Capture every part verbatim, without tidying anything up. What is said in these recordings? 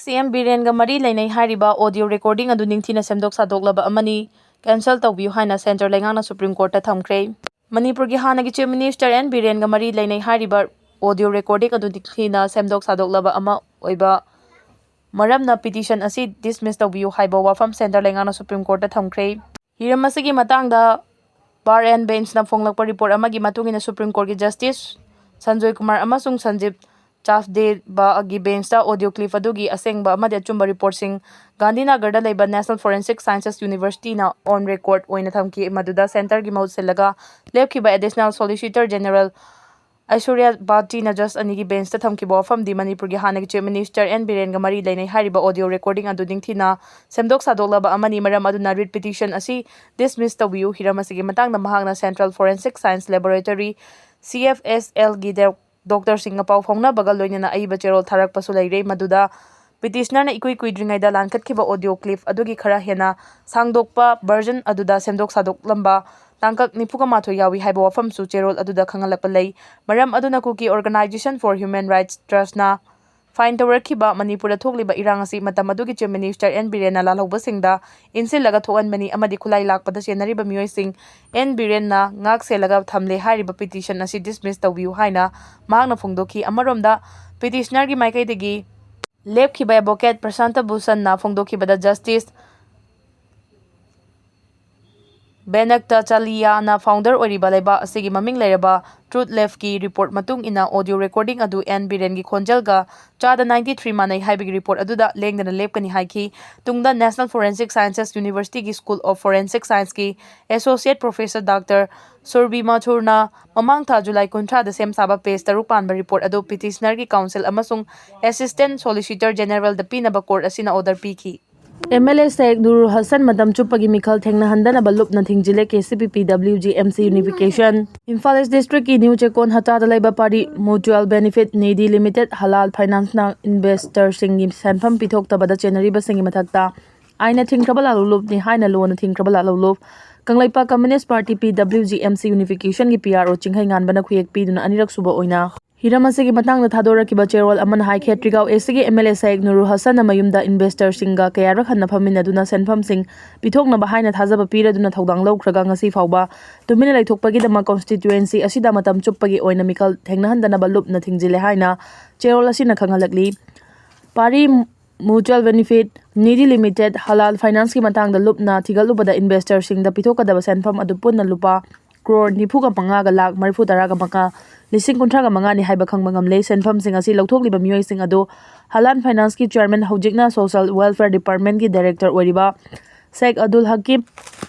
ꯁꯤ ꯑꯦꯝ ꯕꯤꯔꯦꯟꯒ ꯃꯔꯤ ꯂꯩꯅꯩ ꯍꯥꯏꯔꯤꯕ audio recording ꯑꯗꯨ ꯅꯤꯡꯊꯤꯅ ꯁꯦꯝꯗꯣꯛ ꯁꯥꯗꯣꯛꯂꯕ ꯑꯃꯅꯤ, cancel ꯇꯧꯕꯤꯌꯨ ꯍꯥꯏꯅ centre ꯂꯩꯉꯥꯛꯅ Supreme Courtꯇ ꯊꯝꯈ꯭ꯔꯦ꯫ ꯃꯅꯤꯄꯨꯔꯒꯤ ꯍꯥꯟꯅꯒꯤ Chief Minister ꯑꯦꯟ ꯕꯤꯔꯦꯟꯒ ꯃꯔꯤ ꯂꯩꯅꯩ ꯍꯥꯏꯔꯤꯕ audio recording ꯑꯗꯨ ꯅꯤꯡꯊꯤꯅ ꯁꯦꯝꯗꯣꯛ ꯁꯥꯗꯣꯛꯂꯕ ꯑꯃ ꯑꯣꯏꯕ ꯃꯔꯝꯅ petition ꯑꯁꯤ dismiss ꯇꯧꯕꯤꯌꯨ ꯍꯥꯏꯕ ꯋꯥꯐꯝ centre ꯂꯩꯉꯥꯛꯅ Supreme Courtꯇ ꯊꯝꯈ꯭ꯔꯦ꯫ ꯍꯤꯔꯝ ꯑꯁꯤꯒꯤ ꯃꯇꯥꯡꯗ Bar and Benchꯅ ꯐꯣꯡꯂꯛꯄ report ꯑꯃꯒꯤ ꯃꯇꯨꯡ ꯏꯟꯅ Supreme Courtꯀꯤ Justice ꯁꯟꯖꯣꯏ ꯀꯨꯃꯥꯔ ꯑꯃꯁꯨꯡ ꯁꯟꯖꯤꯞ ꯆꯥꯁꯗꯦꯕꯒꯤ benchꯇ audio clip ꯑꯗꯨꯒꯤ ꯑꯁꯦꯡꯕ ꯑꯃꯗꯤ ꯑꯆꯨꯝꯕ reportꯁꯤꯡ ꯒꯥꯟꯙꯤꯅꯒꯔꯗ ꯂꯩꯕ National Forensic Sciences Universityꯅ on record ꯑꯣꯏꯅ ꯊꯝꯈꯤ, ꯃꯗꯨꯗ centreꯒꯤ ꯃꯍꯨꯠ ꯁꯤꯜꯂꯒ ꯂꯦꯞꯈꯤꯕ Additional Solicitor General ꯑꯩꯁꯣꯔꯤꯌꯥ ꯕꯥꯇꯤꯅ judge ꯑꯅꯤꯒꯤ benchꯇ ꯊꯝꯈꯤꯕ ꯋꯥꯐꯝꯗꯤ ꯃꯅꯤꯄꯨꯔꯒꯤ ꯍꯥꯟꯅꯒꯤ Chief Minister ꯑꯦꯟ ꯕꯤꯔꯦꯟꯒ ꯃꯔꯤ ꯂꯩꯅꯩ ꯍꯥꯏꯔꯤꯕ audio recording ꯑꯗꯨ ꯅꯤꯡꯊꯤꯅ ꯁꯦꯝꯗꯣꯛ ꯁꯥꯗꯣꯛꯂꯕ ꯑꯃꯅꯤ, ꯃꯔꯝ ꯑꯗꯨꯅ writ petition ꯑꯁꯤ dismiss ꯇꯧꯕꯤꯌꯨ꯫ ꯍꯤꯔꯝ ꯑꯁꯤꯒꯤ ꯃꯇꯥꯡꯗ ꯃꯍꯥꯛꯅ Central Forensic Science Laboratory, CFSLꯒꯤ doctorꯁꯤꯡꯒ ꯄꯥꯎ ꯐꯥꯎꯅꯕꯒ ꯂꯣꯏꯅꯅ ꯑꯏꯕ ꯆꯦꯔꯣꯜ ꯊꯥꯔꯛꯄꯁꯨ ꯂꯩꯔꯦ, ꯃꯗꯨꯗ petitionerꯅ ꯏꯀꯨꯏ ꯀꯨꯏꯗ꯭ꯔꯤꯉꯩꯗ ꯂꯥꯟꯈꯠꯈꯤꯕ audio clip ꯑꯗꯨꯒꯤ ꯈꯔ ꯍꯦꯟꯅ ꯁꯥꯡꯗꯣꯛꯄ version ꯑꯗꯨꯗ ꯁꯦꯝꯗꯣꯛ ꯁꯥꯗꯣꯛꯂꯝꯕ ꯇꯥꯡꯀꯛ ꯅꯤꯐꯨꯒ ꯃꯥꯊꯣꯏ ꯌꯥꯎꯏ ꯍꯥꯏꯕ ꯋꯥꯐꯝꯁꯨ ꯆꯦꯔꯣꯜ ꯑꯗꯨꯗ ꯈꯪꯍꯜꯂꯛꯄ ꯂꯩ꯫ ꯃꯔꯝ ꯑꯗꯨꯅ Kuki Organisation for Human Rights Trustꯅ fine ꯇꯧꯔꯛꯈꯤꯕ ꯃꯅꯤꯄꯨꯔꯗ ꯊꯣꯛꯂꯤꯕ ꯏꯔꯥꯡ ꯑꯁꯤ ꯃꯇꯝ ꯑꯗꯨꯒꯤ Chief Minister ꯑꯦꯟ ꯕꯤꯔꯦꯟꯅ ꯂꯥꯜꯍꯧꯕꯁꯤꯡꯗ ꯏꯟꯁꯤꯜꯂꯒ ꯊꯣꯛꯍꯟꯕꯅꯤ ꯑꯃꯗꯤ ꯈꯨꯠꯂꯥꯏ ꯂꯥꯛꯄꯗ ꯆꯦꯟꯅꯔꯤꯕ ꯃꯤꯑꯣꯏꯁꯤꯡ ꯑꯦꯟ ꯕꯤꯔꯦꯟꯅ ꯉꯥꯛ ꯁꯦꯜꯂꯒ ꯊꯝꯂꯦ ꯍꯥꯏꯔꯤꯕ petition ꯑꯁꯤ dismiss ꯇꯧꯕꯤꯌꯨ ꯍꯥꯏꯅ ꯃꯍꯥꯛꯅ ꯐꯣꯡꯗꯣꯛꯈꯤ꯫ ꯑꯃꯔꯣꯝꯗ petitionerꯒꯤ ꯃꯥꯏꯀꯩꯗꯒꯤ ꯂꯦꯞꯈꯤꯕ advocate ꯄ꯭ꯔꯁꯥꯟꯇ ꯚꯨꯁꯟꯅ ꯐꯣꯡꯗꯣꯛꯈꯤꯕꯗ Justice ꯕꯦꯅꯛꯇ ꯆꯥꯂꯤꯌꯥꯅ founder ꯑꯣꯏꯔꯤꯕ ꯂꯩꯕꯥꯛ ꯑꯁꯤꯒꯤ ꯃꯃꯤꯡ ꯂꯩꯔꯕ Truth Labꯀꯤ report ꯃꯇꯨꯡ ꯏꯟꯅ audio recording ꯑꯗꯨ ꯑꯦꯟ ꯕꯤꯔꯦꯟꯒꯤ ꯈꯣꯟꯖꯦꯜꯒ ꯆꯥꯗ ninety three ꯃꯥꯟꯅꯩ ꯍꯥꯏꯕꯒꯤ report ꯑꯗꯨꯗ ꯂꯦꯡꯗꯅ ꯂꯦꯞꯀꯅꯤ ꯍꯥꯏꯈꯤ꯫ ꯇꯨꯡꯗ National Forensic Sciences Universityꯒꯤ School of Forensic Scienceꯀꯤ Associate Professor Doctor ꯁꯨꯔꯕꯤ ꯃꯊꯨꯔꯅ ꯃꯃꯥꯡ ꯊꯥ ꯖꯨꯂꯥꯏ ꯀꯨꯟꯊ꯭ꯔꯥꯗ ꯁꯦꯝ ꯁꯥꯕ page ꯇꯔꯨꯛ ꯄꯥꯟꯕ report ꯑꯗꯨ petitionerꯒꯤ counsel ꯑꯃꯁꯨꯡ Assistant Solicitor Generalꯗ ꯄꯤꯅꯕ court ꯑꯁꯤꯅ order ꯄꯤꯈꯤ꯫ MLA Sheikh Nurul Hassan ꯃꯇꯝ ꯆꯨꯞꯄꯒꯤ ꯃꯤꯈꯜ ꯊꯦꯡꯅꯍꯟꯗꯅꯕ ꯂꯨꯞꯅ ꯊꯤꯡꯖꯤꯜꯂꯦ, KCP PWG MC unification꯫ Imphal East Districtꯀꯤ New ꯆꯦꯛꯀꯣꯟ ꯍꯇꯥꯗ ꯂꯩꯕ ꯄꯥꯔꯤ Mutual Benefit Nidhi Limited Halal Financeꯅ investorꯁꯤꯡꯒꯤ ꯁꯦꯟꯐꯝ ꯄꯤꯊꯣꯛꯇꯕꯗ ꯆꯦꯟꯅꯔꯤꯕꯁꯤꯡꯒꯤ ꯃꯊꯛꯇ ꯑꯥꯏꯟꯅ ꯊꯤꯡꯈ꯭ꯔꯕ ꯂꯥꯜꯍꯧꯂꯨꯞꯅꯤ ꯍꯥꯏꯅ ꯂꯣꯅ ꯊꯤꯡꯈ꯭ꯔꯕ ꯂꯥꯜꯍꯧꯂꯨꯞ Kangleipak Communist Party PWG MC unificationꯒꯤ PRO ꯆꯤꯡꯈꯩꯉꯥꯟꯕꯅ ꯈꯨꯌꯦꯛ ꯄꯤꯗꯨꯅ ꯑꯅꯤꯔꯛ ꯁꯨꯕ ꯑꯣꯏꯅ ꯍꯤꯔꯝ ꯑꯁꯤꯒꯤ ꯃꯇꯥꯡꯗ ꯊꯥꯗꯣꯔꯛꯈꯤꯕ ꯆꯦꯔꯣꯜ ꯑꯃꯅ ꯍꯥꯏ, ꯈꯦꯇ꯭ꯔꯤꯒꯥꯎ ꯑꯦꯁꯤꯒꯤ ꯑꯦꯝ ꯑꯦꯜ ꯑꯦ ꯁꯥꯏꯛ ꯅꯨꯔꯨ ꯍꯁꯟꯅ ꯃꯌꯨꯝꯗ ꯏꯟꯚꯦꯁꯇꯔꯁꯤꯡꯒ ꯀꯌꯥꯔꯛ ꯍꯟꯅ ꯐꯝꯃꯤꯟꯅꯗꯨꯅ ꯁꯦꯟꯐꯝꯁꯤꯡ ꯄꯤꯊꯣꯛꯅꯕ ꯍꯥꯏꯅ ꯊꯥꯖꯕ ꯄꯤꯔꯗꯨꯅ ꯊꯧꯗꯥꯡ ꯂꯧꯈ꯭ꯔꯒ ꯉꯁꯤ ꯐꯥꯎꯕ ꯇꯨꯃꯤꯟꯅ ꯂꯩꯊꯣꯛꯄꯒꯤꯗꯃꯛ ꯀꯣꯟꯁꯇꯤꯇ꯭ꯋꯦꯟꯁꯤ ꯑꯁꯤꯗ ꯃꯇꯝ ꯆꯨꯞꯄꯒꯤ ꯑꯣꯏꯅ ꯃꯤꯈꯜ ꯊꯦꯡꯅꯍꯟꯗꯅꯕ ꯂꯨꯞꯅ ꯊꯤꯡꯖꯤꯜꯂꯦ ꯍꯥꯏꯅ ꯆꯦꯔꯣꯜ ꯑꯁꯤꯅ ꯈꯪꯍꯜꯂꯛꯂꯤ꯫ ꯄꯥꯔꯤ Mutual Benefit Nidhi Limited ꯍꯂꯥꯜ ꯐꯥꯏꯅꯥꯟꯁꯀꯤ ꯃꯇꯥꯡꯗ ꯂꯨꯞꯅ ꯊꯤꯒꯠꯂꯨꯕꯗ ꯏꯟꯚꯦꯁꯇꯔꯁꯤꯡꯗ ꯄꯤꯊꯣꯛꯀꯗꯕ ꯁꯦꯟꯐꯝ ꯑꯗꯨ ꯄꯨꯟꯅ ꯂꯨꯄꯥ ꯀ꯭ꯔꯣꯔ ꯅꯤꯐꯨꯒ ꯃꯉꯥꯒ ꯂꯥꯛ ꯃꯔꯤꯐꯨ ꯇꯔꯥꯒ ꯃꯉꯥ, ꯂꯤꯁꯤꯡ ꯀꯨꯟꯊ꯭ꯔꯥꯒ ꯃꯉꯥꯅꯤ ꯍꯥꯏꯕ ꯈꯪꯕ ꯉꯝꯂꯦ꯫ ꯁꯦꯟꯐꯝꯁꯤꯡ ꯑꯁꯤ ꯂꯧꯊꯣꯛꯂꯤꯕ ꯃꯤꯑꯣꯏꯁꯤꯡ ꯑꯗꯨ ꯍꯂꯥꯜ ꯐꯥꯏꯅꯥꯟꯁꯀꯤ ꯆꯦꯌꯔꯃꯦꯟ, ꯍꯧꯖꯤꯛꯅ ꯁꯣꯁꯤꯌꯦꯜ ꯋꯦꯜꯐꯦꯌꯔ ꯗꯤꯄꯥꯔꯠꯃꯦꯟꯒꯤ ꯗꯥꯏꯔꯦꯛꯇꯔ ꯑꯣꯏꯔꯤꯕ ꯁꯦꯛ ꯑꯗꯨꯜ ꯍꯛꯀꯤꯝ,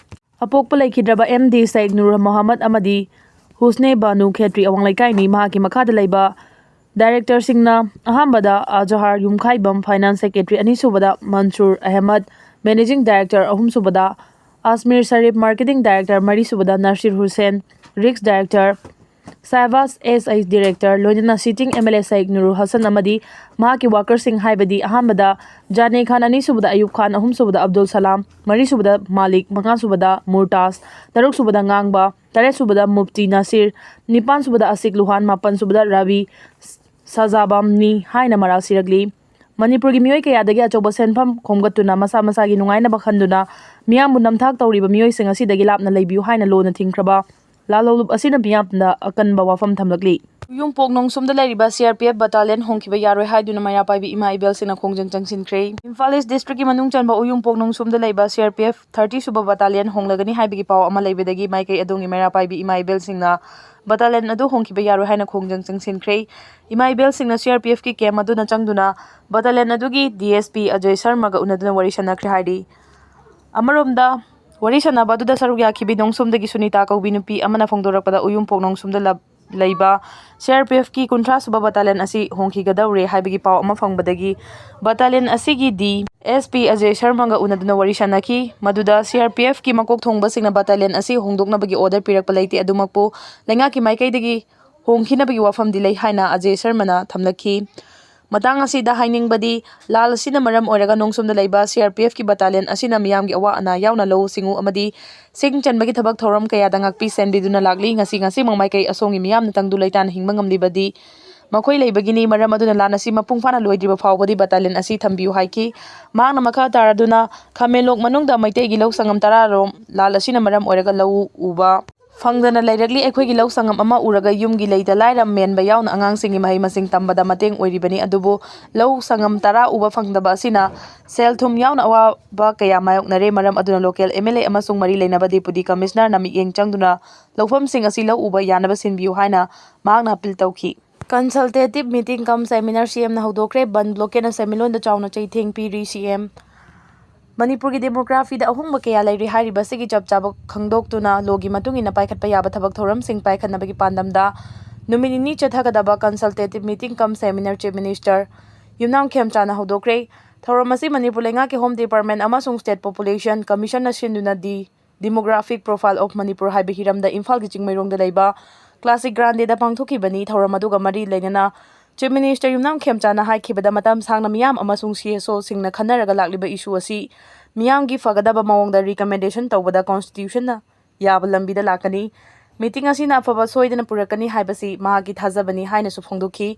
ꯑꯄꯣꯛꯄ ꯂꯩꯈꯤꯗ꯭ꯔꯕ ꯑꯦꯝ ꯗꯤ ꯁꯦꯛ ꯅꯨꯔ ꯃꯣꯍꯝꯃꯗ ꯑꯃꯗꯤ ꯍꯨꯁꯅꯦ ꯕꯥꯅꯨ ꯈꯦꯇ꯭ꯔꯤ ꯑꯋꯥꯡ ꯂꯩꯀꯥꯏꯅꯤ꯫ ꯃꯍꯥꯛꯀꯤ ꯃꯈꯥꯗ ꯂꯩꯕ ꯗꯥꯏꯔꯦꯛꯇꯔꯁꯤꯡꯅ ꯑꯍꯥꯟꯕꯗ ꯑꯖꯍꯥꯔ ꯌꯨꯝꯈꯥꯏꯕꯝ, ꯐꯥꯏꯅꯥꯟꯁ ꯁꯦꯀ꯭ꯔꯦꯇꯔꯤ, ꯑꯅꯤꯁꯨꯕꯗ ꯃꯟꯁꯨꯔ ꯑꯍꯃꯗ, ꯃꯦꯅꯦꯖꯤꯡ ꯗꯥꯏꯔꯦꯛꯇꯔ, ꯑꯍꯨꯝꯁꯨꯕꯗ ꯑꯁꯃꯤꯔ ꯁꯔꯤꯐ, ꯃꯥꯔꯀꯦꯇꯤꯡ ꯗꯥꯏꯔꯦꯛꯇꯔ, ꯃꯔꯤꯁꯨꯕꯗ ꯅꯁꯤꯔ ꯍꯨꯁꯦꯟ, ꯔꯤꯛꯁ ꯗꯥꯏꯔꯦꯛꯇꯔ, ꯁꯥꯏꯕꯥꯁ ꯑꯦꯁ ꯑꯩ ꯗꯥꯏꯔꯦꯛꯇꯔ, ꯂꯣꯏꯅꯅ sitting M L A ꯁꯥꯏꯛ ꯅꯨꯔꯨ Hasan ꯑꯃꯗꯤ ꯃꯍꯥꯛꯀꯤ ꯋꯥꯀꯔꯁꯤꯡ, ꯍꯥꯏꯕꯗꯤ ꯑꯍꯥꯟꯕꯗ ꯖꯥꯅꯦ ꯈꯥꯟ, ꯑꯅꯤꯁꯨꯕꯗ ꯑꯌꯨꯕ ꯈꯥꯟ, ꯑꯍꯨꯝꯁꯨꯕꯗ ꯑꯕꯗꯨꯜ ꯁꯂꯥꯝ, ꯃꯔꯤꯁꯨꯕꯗ ꯃꯥꯂꯤꯛ, ꯃꯉꯥꯁꯨꯕꯗ ꯃꯨꯔꯇꯥꯖ, ꯇꯔꯨꯛꯁꯨꯕꯗ ꯉꯥꯡꯕ, ꯇꯔꯦꯠꯁꯨꯕꯗ ꯃꯨꯐꯇꯤ ꯅꯥꯁꯤꯔ, ꯅꯤꯄꯥꯟꯁꯨꯕꯗ ꯑꯁꯤꯛ ꯂꯨꯍꯥꯟ, ꯃꯥꯄꯟꯁꯨꯕꯗ ꯔꯥꯕꯤ ꯁꯖꯥꯕꯥꯝꯅꯤ ꯍꯥꯏꯅ ꯃꯔꯥꯜ ꯁꯤꯔꯛꯂꯤ꯫ ꯃꯅꯤꯄꯨꯔꯒꯤ ꯃꯤꯑꯣꯏ ꯀꯌꯥꯗꯒꯤ ꯑꯆꯧꯕ ꯁꯦꯟꯐꯝ ꯈꯣꯝꯒꯠꯇꯨꯅ ꯃꯁꯥ ꯃꯁꯥꯒꯤ ꯅꯨꯡꯉꯥꯏꯅꯕ ꯈꯟꯗꯨꯅ ꯃꯤꯌꯥꯝꯕꯨ ꯅꯝꯊꯥꯛ ꯇꯧꯔꯤꯕ ꯃꯤꯑꯣꯏꯁꯤꯡ ꯑꯁꯤꯗꯒꯤ ꯂꯥꯞꯅ ꯂꯩꯕꯤꯌꯨ ꯍꯥꯏꯅ ꯂꯣꯟꯅ ꯊꯤꯡꯈ꯭ꯔꯕ ꯂꯥꯜꯍꯧꯂꯨꯞ ꯑꯁꯤꯅ ꯃꯤꯌꯥꯝꯗ ꯑꯀꯟꯕ ꯋꯥꯐꯝ ꯊꯝꯂꯛꯂꯤ꯫ ꯎꯌꯨꯝꯄꯣꯛ ꯅꯣꯡꯁꯨꯝꯗ ꯂꯩꯔꯤꯕ ꯁꯤ ꯑꯥꯔ ꯄꯤ ꯑꯦꯐ ꯕꯇꯥꯂꯤꯌꯟ ꯍꯣꯡꯈꯤꯕ ꯌꯥꯔꯣꯏ ꯍꯥꯏꯗꯨꯅ ꯃꯩꯔꯥ ꯄꯥꯏꯕꯤ ꯏꯃꯥ ꯏꯕꯦꯜꯁꯤꯡꯅ ꯈꯣꯡꯖꯪ ꯆꯪꯁꯤꯟꯈ꯭ꯔꯦ꯫ ꯏꯝꯐꯥꯜ ꯏꯁ ꯗꯤꯁꯇ꯭ꯔꯤꯛꯀꯤ ꯃꯅꯨꯡ ꯆꯟꯕ ꯎꯌꯨꯝꯄꯣꯛ ꯅꯣꯡꯁꯨꯝꯗ ꯂꯩꯕ C R P F thirty ꯁꯨꯕ ꯕꯇꯥꯂꯤꯌꯟ ꯍꯣꯡꯂꯒꯅꯤ ꯍꯥꯏꯕꯒꯤ ꯄꯥꯎ ꯑꯃ ꯂꯩꯕꯗꯒꯤ ꯃꯥꯏꯀꯩ ꯑꯗꯣꯝꯒꯤ ꯃꯩꯔꯥ ꯄꯥꯏꯕꯤ ꯏꯃꯥ ꯏꯕꯦꯜꯁꯤꯡꯅ ꯕꯇꯥꯂꯤꯌꯟ ꯑꯗꯨ ꯍꯣꯡꯈꯤꯕ ꯌꯥꯔꯣꯏ ꯍꯥꯏꯅ ꯈꯣꯡꯖꯪ ꯆꯪꯁꯤꯟꯈ꯭ꯔꯦ꯫ ꯏꯃꯥ ꯏꯕꯦꯜꯁꯤꯡꯅ ꯁꯤ ꯑꯥꯔ ꯄꯤ ꯑꯦꯐꯀꯤ ꯀꯦꯝ ꯑꯗꯨꯅ ꯆꯪꯗꯨꯅ ꯕꯇꯥꯂꯤꯌꯟ ꯑꯗꯨꯒꯤ ꯗꯤ ꯑꯦꯁ ꯄꯤ ꯑꯖꯣꯏ ꯁꯔꯃꯒ ꯎꯅꯗꯨꯅ ꯋꯥꯔꯤ ꯁꯥꯟꯅꯈ꯭ꯔꯦ ꯍꯥꯏꯔꯤ꯫ ꯑꯃꯔꯣꯝꯗ, ꯋꯥꯔꯤ ꯁꯥꯟꯅꯕ ꯑꯗꯨꯗ ꯁꯔꯨꯛ ꯌꯥꯈꯤꯕꯤ ꯅꯣꯡꯁꯨꯝꯗꯒꯤ ꯁꯨꯅꯤꯇꯥ ꯀꯧꯕꯤ ꯅꯨꯄꯤ ꯑꯃꯅ ꯐꯣꯡꯗꯣꯔꯛꯄꯗ, ꯎꯌꯨꯝꯄꯣꯛ ꯅꯣꯡꯁꯨꯝꯗ ꯂ-, ꯂꯩꯕ ꯁꯤ ꯑꯥꯔ ꯄꯤ ꯑꯦꯐꯀꯤ ꯀꯨꯟꯊ꯭ꯔꯥ ꯁꯨꯕ ꯕꯇꯥꯂꯤꯌꯟ ꯑꯁꯤ ꯍꯣꯡꯈꯤꯒꯗꯧꯔꯦ ꯍꯥꯏꯕꯒꯤ ꯄꯥꯎ ꯑꯃ ꯐꯪꯕꯗꯒꯤ ꯕꯇꯥꯂꯤꯌꯟ ꯑꯁꯤꯒꯤ ꯗꯤ ꯑꯦꯁ ꯄꯤ ꯑꯖꯣꯏ ꯁꯔꯃꯒ ꯎꯅꯗꯨꯅ ꯋꯥꯔꯤ ꯁꯥꯟꯅꯈꯤ꯫ ꯃꯗꯨꯗ ꯁꯤ ꯑꯥꯔ ꯄꯤ ꯑꯦꯐꯀꯤ ꯃꯀꯣꯛ ꯊꯣꯡꯕꯁꯤꯡꯅ ꯕꯇꯥꯂꯤꯌꯟ ꯑꯁꯤ ꯍꯣꯡꯗꯣꯛꯅꯕꯒꯤ ꯑꯣꯔꯗꯔ ꯄꯤꯔꯛꯄ ꯂꯩꯇꯦ, ꯑꯗꯨꯃꯛꯄꯨ ꯂꯩꯉꯥꯛꯀꯤ ꯃꯥꯏꯀꯩꯗꯒꯤ ꯍꯣꯡꯈꯤꯅꯕꯒꯤ ꯋꯥꯐꯝꯗꯤ ꯂꯩ ꯍꯥꯏꯅ ꯑꯖꯣꯏ ꯁꯔꯃꯅ ꯊꯝꯂꯛꯈꯤ꯫ ꯃꯇꯥꯡ ꯑꯁꯤꯗ ꯍꯥꯏꯅꯤꯡꯕꯗꯤ, ꯂꯥꯜ ꯑꯁꯤꯅ ꯃꯔꯝ ꯑꯣꯏꯔꯒ ꯅꯣꯡꯁꯣꯝꯗ ꯂꯩꯕ ꯁꯤ ꯑꯥꯔ ꯄꯤ ꯑꯦꯐꯀꯤ ꯕꯇꯥꯂꯤꯌꯟ ꯑꯁꯤꯅ ꯃꯤꯌꯥꯝꯒꯤ ꯑꯋꯥ ꯑꯅꯥ ꯌꯥꯎꯅ ꯂꯧꯎ ꯁꯤꯡꯎ ꯑꯃꯗꯤ ꯁꯤꯡ ꯆꯟꯕꯒꯤ ꯊꯕꯛ ꯊꯧꯔꯝ ꯀꯌꯥꯗ ꯉꯥꯛꯄꯤ ꯁꯦꯟꯕꯤꯗꯨꯅ ꯂꯥꯛꯂꯤ꯫ ꯉꯁꯤ ꯉꯁꯤꯃꯛ ꯃꯥꯏꯀꯩ ꯑꯁꯣꯝꯒꯤ ꯃꯤꯌꯥꯝꯅ ꯇꯪꯗꯨ ꯂꯩꯇꯥꯅ ꯍꯤꯡꯕ ꯉꯝꯂꯤꯕꯗꯤ ꯃꯈꯣꯏ ꯂꯩꯕꯒꯤꯅꯤ꯫ ꯃꯔꯝ ꯑꯗꯨꯅ ꯂꯥꯟ ꯑꯁꯤ ꯃꯄꯨꯡ ꯐꯥꯅ ꯂꯣꯏꯗ꯭ꯔꯤꯕ ꯐꯥꯎꯕꯗꯤ battalion ꯑꯁꯤ ꯊꯝꯕꯤꯌꯨ ꯍꯥꯏꯈꯤ꯫ ꯃꯍꯥꯛꯅ ꯃꯈꯥ ꯇꯥꯔꯗꯨꯅ ꯈꯥꯃꯦꯟꯂꯣꯛ ꯃꯅꯨꯡꯗ ꯃꯩꯇꯩꯒꯤ ꯂꯧ ꯁꯪꯉꯝ ꯇꯔꯥ ꯔꯣꯝ ꯂꯥꯟ ꯑꯁꯤꯅ ꯃꯔꯝ ꯑꯣꯏꯔꯒ ꯂꯧ ꯎꯕ ꯐꯪꯗꯅ ꯂꯩꯔꯛꯂꯤ꯫ ꯑꯩꯈꯣꯏꯒꯤ ꯂꯧ ꯁꯪꯉꯝ ꯑꯃ ꯎꯔꯒ ꯌꯨꯝꯒꯤ ꯂꯩꯇ ꯂꯥꯏꯔ ꯃꯦꯟꯕ ꯌꯥꯎꯅ ꯑꯉꯥꯡꯁꯤꯡꯒꯤ ꯃꯍꯩ ꯃꯁꯤꯡ ꯇꯝꯕꯗ ꯃꯇꯦꯡ ꯑꯣꯏꯔꯤꯕꯅꯤ꯫ ꯑꯗꯨꯕꯨ ꯂꯧ ꯁꯪꯉꯝ ꯇꯔꯥ ꯎꯕ ꯐꯪꯗꯕ ꯑꯁꯤꯅ ꯁꯦꯜ ꯊꯨꯝ ꯌꯥꯎꯅ ꯑꯋꯥꯕ ꯀꯌꯥ ꯃꯥꯌꯣꯛꯅꯔꯦ꯫ ꯃꯔꯝ ꯑꯗꯨꯅ local MLA ꯑꯃꯁꯨꯡ ꯃꯔꯤ ꯂꯩꯅꯕ Deputy Commissionerꯅ ꯃꯤꯠꯌꯦꯡ ꯆꯪꯗꯨꯅ ꯂꯧꯐꯝꯁꯤꯡ ꯑꯁꯤ ꯂꯧ ꯎꯕ ꯌꯥꯅꯕ ꯁꯤꯟꯕꯤꯌꯨ ꯍꯥꯏꯅ ꯃꯍꯥꯛꯅ appeal ꯇꯧꯈꯤ꯫ Consultative meeting cum seminar CMꯅ ꯍꯧꯗꯣꯛꯈ꯭ꯔꯦ꯫ ꯕꯟ blockade ꯅ ꯁꯦꯟꯃꯤꯠꯂꯣꯟꯗ ꯆꯥꯎꯅ ꯆꯩꯊꯦꯡ ꯄꯤꯔꯤ꯫ CM ꯃꯅꯤꯄꯨꯔꯒꯤ demographyꯗ ꯑꯍꯣꯡꯕ ꯀꯌꯥ ꯂꯩꯔꯤ ꯍꯥꯏꯔꯤꯕ ꯑꯁꯤꯒꯤ ꯆꯞ ꯆꯥꯕ ꯈꯪꯗꯣꯛꯇꯨꯅ lawꯒꯤ ꯃꯇꯨꯡ ꯏꯟꯅ ꯄꯥꯏꯈꯠꯄ ꯌꯥꯕ ꯊꯕꯛ ꯊꯧꯔꯝꯁꯤꯡ ꯄꯥꯏꯈꯠꯅꯕꯒꯤ ꯄꯥꯟꯗꯝꯗ ꯅꯨꯃꯤꯠ ꯅꯤꯅꯤ ꯆꯠꯊꯒꯗꯕ consultative meeting cum seminar Chief Minister ꯌꯨꯝꯅꯥꯝ ꯈꯦꯝꯆꯥꯅ ꯍꯧꯗꯣꯛꯈ꯭ꯔꯦ꯫ ꯊꯧꯔꯝ ꯑꯁꯤ ꯃꯅꯤꯄꯨꯔ ꯂꯩꯉꯥꯛꯀꯤ Home Department ꯑꯃꯁꯨꯡ State Population Commissionꯅ ꯁꯤꯟꯗꯨꯅ The Demographic Profile of Manipur ꯍꯥꯏꯕ ꯍꯤꯔꯝꯗ ꯏꯝꯐꯥꯜꯒꯤ ꯆꯤꯡꯃꯩꯔꯣꯡꯗ ꯂꯩꯕ Classic Grandeꯗ ꯄꯥꯡꯊꯣꯛꯈꯤꯕꯅꯤ꯫ ꯊꯧꯔꯝ ꯑꯗꯨꯒ ꯃꯔꯤ ꯂꯩꯅꯅ Chief Minister ꯌꯨꯝꯅꯥꯝ ꯈꯦꯝꯆꯥꯅ ꯍꯥꯏꯈꯤꯕꯗ, ꯃꯇꯝ ꯁꯥꯡꯅ ꯃꯤꯌꯥꯝ ꯑꯃꯁꯨꯡ CSOꯁꯤꯡꯅ ꯈꯟꯅꯔꯒ ꯂꯥꯛꯂꯤꯕ issue ꯑꯁꯤ ꯃꯤꯌꯥꯝꯒꯤ ꯐꯒꯗꯕ ꯃꯑꯣꯡꯗ recommendation ꯇꯧꯕꯗ constitutionꯅ ꯌꯥꯕ ꯂꯝꯕꯤꯗ ꯂꯥꯛꯀꯅꯤ꯫ Meeting ꯑꯁꯤꯅ ꯑꯐꯕ ꯁꯣꯏꯗꯅ ꯄꯨꯔꯛꯀꯅꯤ ꯍꯥꯏꯕꯁꯤ ꯃꯍꯥꯛꯀꯤ ꯊꯥꯖꯕꯅꯤ ꯍꯥꯏꯅꯁꯨ ꯐꯣꯡꯗꯣꯛꯈꯤ꯫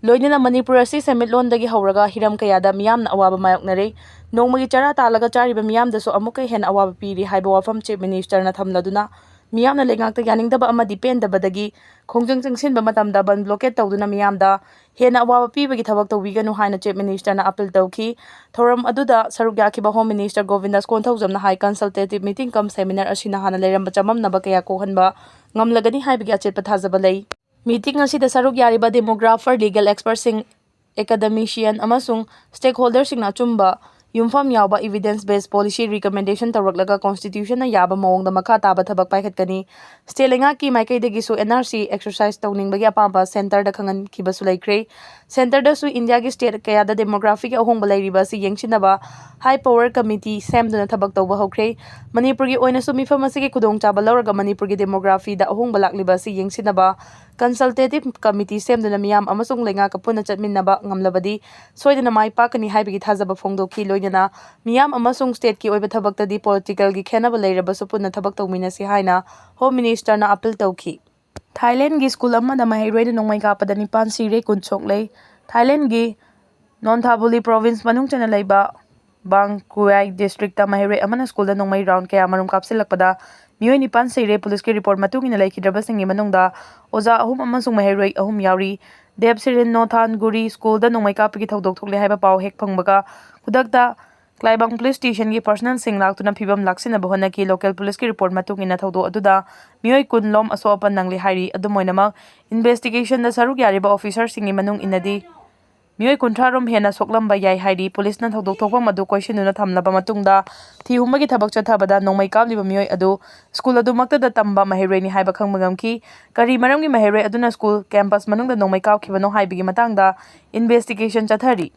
ꯂꯣꯏꯅꯅ ꯃꯅꯤꯄꯨꯔ ꯑꯁꯤ ꯁꯦꯟꯃꯤꯠꯂꯣꯟꯗꯒꯤ ꯍꯧꯔꯒ ꯍꯤꯔꯝ ꯀꯌꯥꯗ ꯃꯤꯌꯥꯝꯅ ꯑꯋꯥꯕ ꯃꯥꯌꯣꯛꯅꯔꯦ꯫ ꯅꯣꯡꯃꯒꯤ ꯆꯔꯥ ꯇꯥꯜꯂꯒ ꯆꯥꯔꯤꯕ ꯃꯤꯌꯥꯝꯗꯁꯨ ꯑꯃꯨꯛꯀ ꯍꯦꯟꯅ ꯑꯋꯥꯕ ꯄꯤꯔꯤ ꯍꯥꯏꯕ ꯋꯥꯐꯝ Chief Ministerꯅ ꯊꯝꯂꯗꯨꯅ, ꯃꯤꯌꯥꯝꯅ ꯂꯩꯉꯥꯛꯇ ꯌꯥꯅꯤꯡꯗꯕ ꯑꯃꯗꯤ ꯄꯦꯟꯗꯕꯗꯒꯤ ꯈꯣꯡꯖꯪ ꯆꯪꯁꯤꯟꯕ ꯃꯇꯝꯗ ꯕꯟ blockade ꯇꯧꯗꯨꯅ ꯃꯤꯌꯥꯝꯗ ꯍꯦꯟꯅ ꯑꯋꯥꯕ ꯄꯤꯕꯒꯤ ꯊꯕꯛ ꯇꯧꯕꯤꯒꯅꯨ ꯍꯥꯏꯅ Chief Ministerꯅ appeal ꯇꯧꯈꯤ꯫ ꯊꯧꯔꯝ ꯑꯗꯨꯗ ꯁꯔꯨꯛ ꯌꯥꯈꯤꯕ Home Minister ꯒꯣꯕꯤꯟꯗꯥꯁ ꯀꯣꯟꯊꯧꯖꯝꯅ ꯍꯥꯏ, consultative meeting cum seminar ꯑꯁꯤꯅ ꯍꯥꯟꯅ ꯂꯩꯔꯝꯕ ꯆꯃꯝꯅꯕ ꯀꯌꯥ ꯀꯣꯛꯍꯟꯕ ꯉꯝꯂꯒꯅꯤ ꯍꯥꯏꯕꯒꯤ ꯑꯆꯦꯠꯄ ꯊꯥꯖꯕ ꯂꯩ꯫ Meeting ꯑꯁꯤꯗ ꯁꯔꯨꯛ ꯌꯥꯔꯤꯕ demographer, legal expertꯁꯤꯡ, academician ꯑꯃꯁꯨꯡ stakeholderꯁꯤꯡꯅ ꯑꯆꯨꯝꯕ ꯌꯨꯝꯐꯝ ꯌꯥꯎꯕ evidence based policy recommendation ꯇꯧꯔꯛꯂꯒ constitutionꯅ ꯌꯥꯕ ꯃꯑꯣꯡꯗ ꯃꯈꯥ ꯇꯥꯕ ꯊꯕꯛ ꯄꯥꯏꯈꯠꯀꯅꯤ꯫ State ꯂꯩꯉꯥꯛꯀꯤ ꯃꯥꯏꯀꯩꯗꯒꯤꯁꯨ NRC exercise ꯇꯧꯅꯤꯡꯕꯒꯤ ꯑꯄꯥꯝꯕ centreꯗ ꯈꯪꯍꯟꯈꯤꯕꯁꯨ ꯂꯩꯈ꯭ꯔꯦ꯫ Centreꯗꯁꯨ Indiaꯒꯤ state ꯀꯌꯥꯗ demographyꯒꯤ ꯑꯍꯣꯡꯕ ꯂꯩꯔꯤꯕ ꯑꯁꯤ ꯌꯦꯡꯁꯤꯟꯅꯕ high power committee ꯁꯦꯝꯗꯨꯅ ꯊꯕꯛ ꯇꯧꯕ ꯍꯧꯈ꯭ꯔꯦ꯫ ꯃꯅꯤꯄꯨꯔꯒꯤ ꯑꯣꯏꯅꯁꯨ ꯃꯤꯐꯝ ꯑꯁꯤꯒꯤ ꯈꯨꯗꯣꯡꯆꯥꯕ ꯂꯧꯔꯒ ꯃꯅꯤꯄꯨꯔꯒꯤ demographyꯗ ꯑꯍꯣꯡꯕ ꯂꯥꯛꯂꯤꯕ ꯑꯁꯤ ꯌꯦꯡꯁꯤꯟꯅꯕ consultative committee ꯁꯦꯝꯗꯨꯅ ꯃꯤꯌꯥꯝ ꯑꯃꯁꯨꯡ ꯂꯩꯉꯥꯛꯀ ꯄꯨꯟꯅ ꯆꯠꯃꯤꯟꯅꯕ ꯉꯝꯂꯕꯗꯤ ꯁꯣꯏꯗꯅ ꯃꯥꯏ ꯄꯥꯛꯀꯅꯤ ꯍꯥꯏꯕꯒꯤ ꯊꯥꯖꯕ ꯐꯣꯡꯗꯣꯛꯈꯤ꯫ ꯂꯣꯏꯅꯅ ꯃꯤꯌꯥꯝ ꯑꯃꯁꯨꯡ stateꯀꯤ ꯑꯣꯏꯕ ꯊꯕꯛꯇꯗꯤ politicalꯒꯤ ꯈꯦꯟꯅꯕ ꯂꯩꯔꯕꯁꯨ ꯄꯨꯟꯅ ꯊꯕꯛ ꯇꯧꯃꯤꯟꯅꯁꯤ ꯍꯥꯏꯅ Home Ministerꯅ appeal ꯇꯧꯈꯤ꯫ ꯊꯥꯏꯂꯦꯟꯒꯤ ꯁ꯭ꯀꯨꯜ ꯑꯃꯗ ꯃꯍꯩꯔꯣꯏꯅ ꯅꯣꯡꯃꯩ ꯀꯥꯞꯄꯗ ꯅꯤꯄꯥꯟ ꯁꯤꯔꯦ, ꯀꯨꯟ ꯁꯣꯛꯂꯦ꯫ ꯊꯥꯏꯂꯦꯟꯒꯤ ꯅꯣꯟꯊꯥꯕꯨꯂꯤ ꯄ꯭ꯔꯣꯚꯤꯟꯁ ꯃꯅꯨꯡ ꯆꯟꯅ ꯂꯩꯕ ꯕꯥꯡꯀꯨꯋꯥꯏ ꯗꯤꯁꯇ꯭ꯔꯤꯛꯇ ꯃꯍꯩꯔꯣꯏ ꯑꯃꯅ ꯁ꯭ꯀꯨꯜꯗ ꯅꯣꯡꯃꯩ ꯔꯥꯎꯟ ꯀꯌꯥ ꯃꯔꯨꯝ ꯀꯥꯞꯁꯤꯜꯂꯛꯄꯗ ꯃꯤꯑꯣꯏ ꯅꯤꯄꯥꯟ ꯁꯤꯔꯦ꯫ ꯄꯨꯂꯤꯁꯀꯤ ꯔꯤꯄꯣꯔꯠ ꯃꯇꯨꯡ ꯏꯟꯅ ꯂꯩꯈꯤꯗ꯭ꯔꯕꯁꯤꯡꯒꯤ ꯃꯅꯨꯡꯗ ꯑꯣꯖꯥ ꯑꯍꯨꯝ ꯑꯃꯁꯨꯡ ꯃꯍꯩꯔꯣꯏ ꯑꯍꯨꯝ ꯌꯥꯎꯔꯤ꯫ ꯗꯦꯕ ꯁꯤꯔꯤꯟ ꯅꯣꯊꯥꯟꯒꯨꯔꯤ ꯁ꯭ꯀꯨꯜꯗ ꯅꯣꯡꯃꯩ ꯀꯥꯞꯄꯒꯤ ꯊꯧꯗꯣꯛ ꯊꯣꯛꯂꯦ ꯍꯥꯏꯕ ꯄꯥꯎ ꯍꯦꯛ ꯐꯪꯕꯒ ꯈꯨꯗꯛꯇ ꯀ꯭ꯂꯥꯏꯕꯥꯡ ꯄꯨꯂꯤꯁ ꯁ꯭ꯇꯦꯁꯟꯒꯤ ꯄꯔꯁꯅꯦꯜꯁꯤꯡ ꯂꯥꯛꯇꯨꯅ ꯐꯤꯕꯝ ꯂꯥꯛꯁꯤꯟꯅꯕ ꯍꯣꯠꯅꯈꯤ꯫ ꯂꯣꯀꯦꯜ ꯄꯨꯂꯤꯁꯀꯤ ꯔꯤꯄꯣꯔꯠ ꯃꯇꯨꯡ ꯏꯟꯅ ꯊꯧꯗꯣꯛ ꯑꯗꯨꯗ ꯃꯤꯑꯣꯏ ꯀꯨꯟ ꯂꯣꯝ ꯑꯁꯣꯛ ꯑꯄꯟ ꯅꯪꯂꯤ ꯍꯥꯏꯔꯤ꯫ ꯑꯗꯨꯝ ꯑꯣꯏꯅꯃꯛ, ꯏꯟꯚꯦꯁꯇꯤꯒꯦꯁꯟꯗ ꯁꯔꯨꯛ ꯌꯥꯔꯤꯕ ꯑꯣꯐꯤꯁꯔꯁꯤꯡꯒꯤ ꯃꯅꯨꯡ ꯏꯟꯅꯗꯤ ꯃꯤꯑꯣꯏ ꯀꯨꯟꯊ꯭ꯔꯥ ꯔꯣꯝ ꯍꯦꯟꯅ ꯁꯣꯛꯂꯝꯕ ꯌꯥꯏ ꯍꯥꯏꯔꯤ꯫ ꯄꯨꯂꯤꯁꯅ ꯊꯧꯗꯣꯛ ꯊꯣꯛꯐꯝ ꯑꯗꯨ ꯀꯣꯏꯁꯤꯟꯗꯨꯅ ꯊꯝꯂꯕ ꯃꯇꯨꯡꯗ ꯊꯤ ꯍꯨꯝꯕꯒꯤ ꯊꯕꯛ ꯆꯠꯊꯕꯗ ꯅꯣꯡꯃꯩ ꯀꯥꯞꯂꯤꯕ ꯃꯤꯑꯣꯏ ꯑꯗꯨ ꯁ꯭ꯀꯨꯜ ꯑꯗꯨꯃꯛꯇꯗ ꯇꯝꯕ ꯃꯍꯩꯔꯣꯏꯅꯤ ꯍꯥꯏꯕ ꯈꯪꯕ ꯉꯝꯈꯤ꯫ ꯀꯔꯤ ꯃꯔꯝꯒꯤ ꯃꯍꯩꯔꯣꯏ ꯑꯗꯨꯅ ꯁ꯭ꯀꯨꯜ ꯀꯦꯝꯄꯁ ꯃꯅꯨꯡꯗ ꯅꯣꯡꯃꯩ ꯀꯥꯞꯈꯤꯕꯅꯣ ꯍꯥꯏꯕꯒꯤ ꯃꯇꯥꯡꯗ ꯏꯟꯚꯦꯁꯇꯤꯒꯦꯁꯟ ꯆꯠꯊꯔꯤ꯫